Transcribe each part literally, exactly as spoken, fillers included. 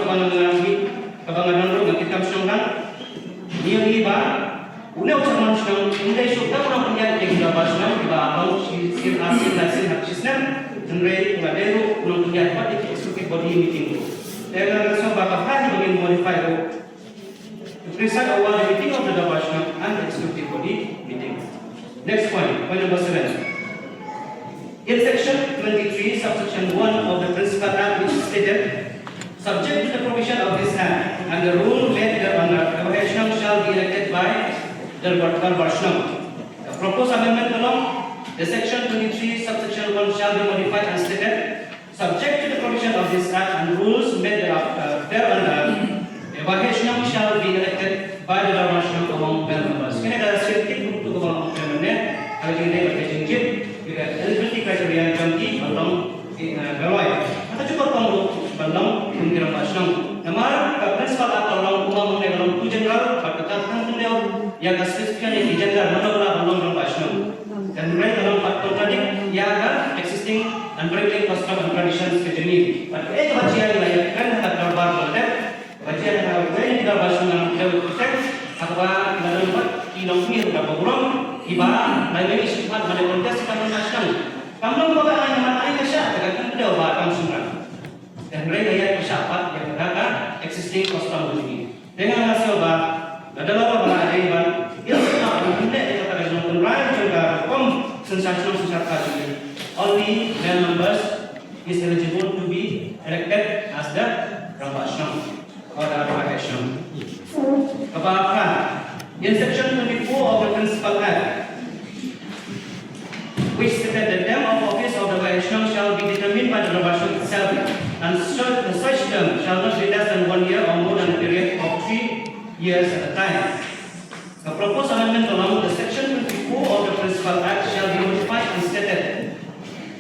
Kaba nga nang hi, kaba nga nang ruh nga kit kam shnong kan. Ngi ïohi ba une u chairman shnong um dei shuh tang u nongpynïaid ïa ki dorbar shnong kiba long shi sien ar sien lai sien ha ki snem. Hynrei u la dei ruh u nongpynïaid pat ïa ki executive body meeting ruh. Te nga rasa ba ka bha hi ba ngin modify ruh to preside over the meeting of the dorbar shnong and the executive body meeting. Next point, point number seven. In section twenty-three, subsection one of the Principal Act, which is stated, subject to the provision of this act and the rule made thereunder, a Waheh Shnong shall be elected by the Darbar Shnong. The proposed amendment along the section twenty-three, subsection one shall be modified and stated, subject to the provision of this act and rules made thereafter, thereunder, a Waheh Shnong shall be elected by the Darbar Shnong among male members. Kane ka sien tip ruh kaba long kane mynne ha ka jingdei bad ka jingjied ïa ka eligibility criteria jong ki ba long, eh, ba roi. Ha ka juh ka rukom ruh ba long kum ki Rangbah Shnong. Namar ka Principal Act ka long kumba mynne ka long too general bad ka tang kynmaw ïa ka specification ïa ki gender mano mano ba long Rangbah Shnong. Hynrei ka long pat contradict ïa ka existing and prevailing custom and traditions ka jong ngi. Bad kaei kaba jia ngi la ïakren ha ka dorbar ba la dep, kaba jia ha kawei na ki dorbar shnong, ngan kdew kyrteng, ha kaba ki la don pat ki longkmie ruh kiba burom kiba la ïohi shiphang ba la contest ïa ka dorbar shnong. Kam long ba ka aiñ, namar aiñ ka shah, te ka kdew ba kam shynrang. Hynrei ka ïaid ka shah pat ïa ka existing custom ka jong ngi. Te nga sngew ba lada la ba la dei ban ïa ka ba ngi leh ïa kata ka jingtynrai jong ka rukom synshar shnong synshar kha jong ngi. Only male members is eligible to be elected as the Rangbah Shnong or the Rangbah Shnong. Kaba phra, in section twenty-four of the Principal Act, which stated the term of office of the Waheh Shnong shall be determined by the Rangbah Shnong itself, and such, such term shall not be less than one year or more than a period of three years at a time. The proposed amendment along the section twenty-four of the Principal Act shall be modified and stated,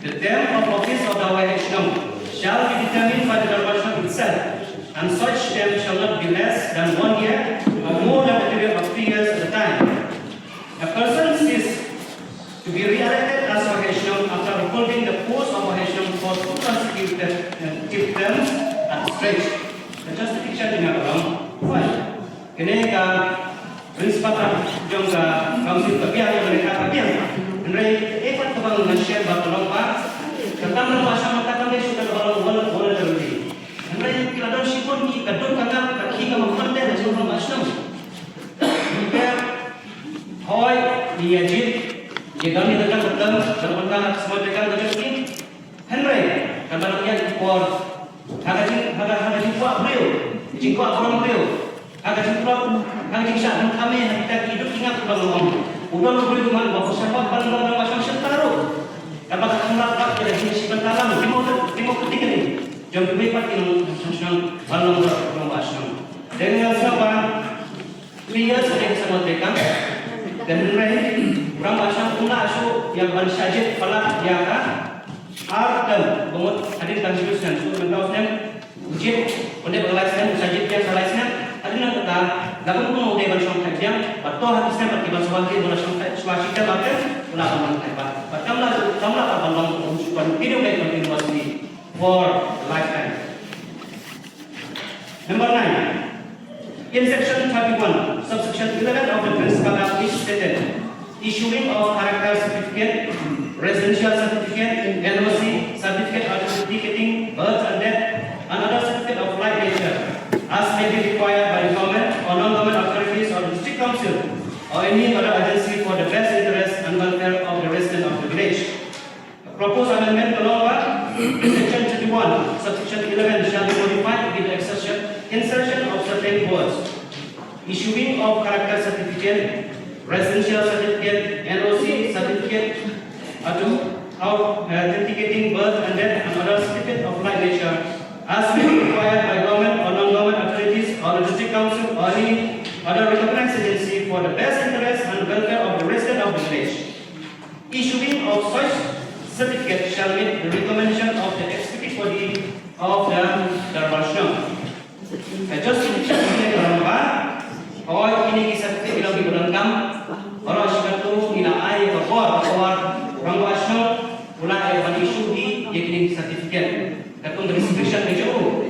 the term of office of the Waheh Shnong shall be determined by the Darbar Shnong itself, and such term shall not be less than one year or more than a period of three years at a time. A person cease to be re-elected as Waheh Shnong after holding the post of Waheh Shnong for two consecutive, uh, terms at stretch. The justification in a long while. Kane ka Principal Act jong ka Council ka biang, ïa kane ka biang. Hynrei eh pat kaba ngan shem ba ka long ba ka kam Rangbah Shnong ka kam dei shuh kaba long voluntarily. Hynrei ki la don shibun ki ka don ka ngap ka khih ka mangkam te ka jong Rangbah Shnong. Hynrei hooid ngi ïa jied, ngi don ïa ka kam ka kam ka long ka kam ka sngewbha ka jong ngi. Hynrei kaba nang ïa ki por ha ka jing, ha ka, ha ka jingkwah briew, jingkwah burom briew, ha ka jingkwah, ha ka jingshah jingkhame, ha kita ki duk ki ngap kiba ngi ong. U don u briew man ba u sngewbha ban long Rangbah Shnong shynta ruh. Kaba ka kham lap bad ka jingshim bynta lang, demo-, democratically. Jong kiwei pat ki nongshong shnong ban long Rangbah Shnong. Dei nga sngew ba Three years ka dei ka seng treikam. Te hynrei u Rangbah Shnong um lah shuh ïa ban shah jied palat ïa ka ar term, ba mut hadien ka hynriew snem, shuh mynta u snem u jied, u dei ba lai snem u shah jied biang sha lai snem. Hadien nangta lada kumno u dei ban shongthait biang, bad to ha ki snem bad kiba shuwa hi ba la shongthait shuwa shi term ar term, u lah ban shongthait pat. Bad kam lah, kam lah ban long, ban continue, ban continuously for lifetime. Number nine. In section thirty-one, subsection eleven of the Principal Act is stated, issuing of character certificate, residential certificate, N O C, certificate authenticating birth and death, and other certificate of like nature, as may be required by the government or non-government authorities or the district council or any other agency for the best interest and welfare of the resident of the village. Proposed amendment ka long ba section thirty-one, subsection eleven shall be modified with the exertion, insertion of certain words. Issuing of character certificate, residential certificate, N O C certificate, auto-, au-, authenticating birth and death and other certificate of like nature as may be required by government or non-government authorities or the district council or any other recognized agency for the best interest and welfare of the resident of the village. Issuing of such certificate shall meet the recommendation of the executive body of the Darbar Shnong. Ka justification ka long ba, hooid kine ki certificate ki long kiba donkam, baroh shi katto ngi la ai ka bor, ka bor, Rangbah Shnong u la ai ban issue ïa kine ki certificate. Katkum ka discretion ka jong u.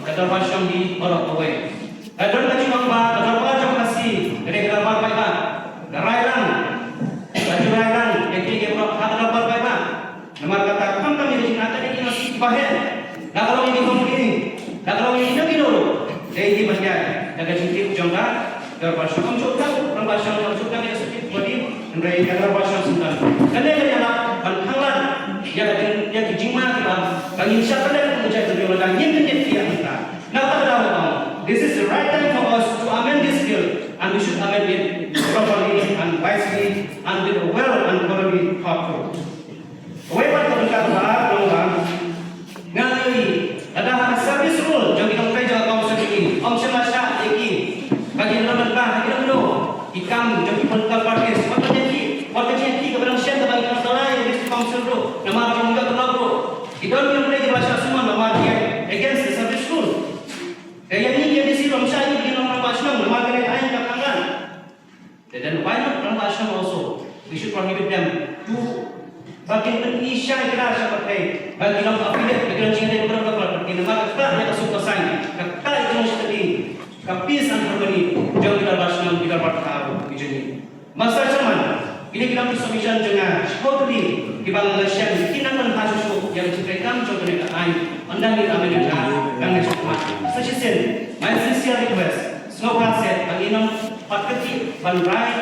ka dorbar shnong hi baroh kawei. Ka don ka jingong ba ka dorbar jong Khasi ka dei ka dorbar paidbah. Ka rai lang, ka ju rai lang ïa ki, ki baroh ha ka dorbar paidbah. Namar kata khamtam ïa ka jingïaid ka dei ki nongshit ki bahet, la ka long ïa ki company, la ka long ïa kino kino ruh, dei hi ban ïaid da ka jingtip jong ka dorbar shnong. Ym shu tang u rangbah shnong, ym shu tang ïa ka sutip body, hynrei ka dorbar shnong syndon. Kane ka ïarap ban khanglad ïa ka jing, ïa ki jingma kiba, ba ngin shah klet kum ka jaitbynriew lada ngim pyndep ïa kata. Na kata ka daw, this is the right time for us to amend this bill, and we should amend it properly and wisely and with a well and thoroughly thought through. Kawei pat ka bynta kaba ar ka long ba, nga ïohi lada ha ka service rule jong ki nongtrei jong ka council ki, ym shym la shah ïa ki ba kin ïaleh bynta ha kino kino ki kam jong ki political parties. Wat ka jingïakhih, wat ka jingïakhih kaba dang shen kaba ngi kynnoh ïa ka district council ruh namar jong ka club ruh. Ki don ki nongtrei kiba la shah sumar namar ki against the service rule. Te ïa ngi ki M D C ruh ym shah ïa ki, ki nong rangbah shnong namar kane ka aiñ ka khanglad. Then why not rangbah shnong also? We should prohibit them to, ba kin pyni shai kdar sha pyrthei ba ki long affiliate, ba ki long jingïadei baroh kawei, namar ka ktah ïa ka suk ka saiñ, ka ktah ïa ka jingshakri, ka peace and harmony jong ki dorbar shnong, ki dorbar thaw. Master Chairman, kine ki long ki submission jong nga, shuh kine ki ba la shem, ki nang ban ha shuh shuh ïa ka jingtrei kam jong kane ka aiñ. Ynda ngi la mynta ka ngi shuh mat. Sa shisien, my sincere request, sngewbha seh ba ngin ym pat kynti ban rai,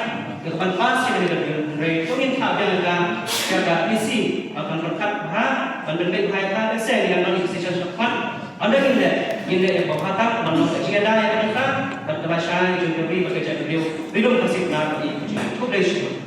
ïa ka ban pass ïa kane ka bill, hynrei to ngin thah biang ïa ka sha ka E C ba kan pyrkhat bha, ban pynbeit bha ïa ka, lehse ngi dang don ki session shortcut. Ynda ngin leh, ngin leh ïa ka bha tam, ban long ka jingïada ïa ka bynta bad ka lashai jong ka ri bad ka jaitbynriew. Ri lum ka sipna ka i ka jong. Khublei shibun.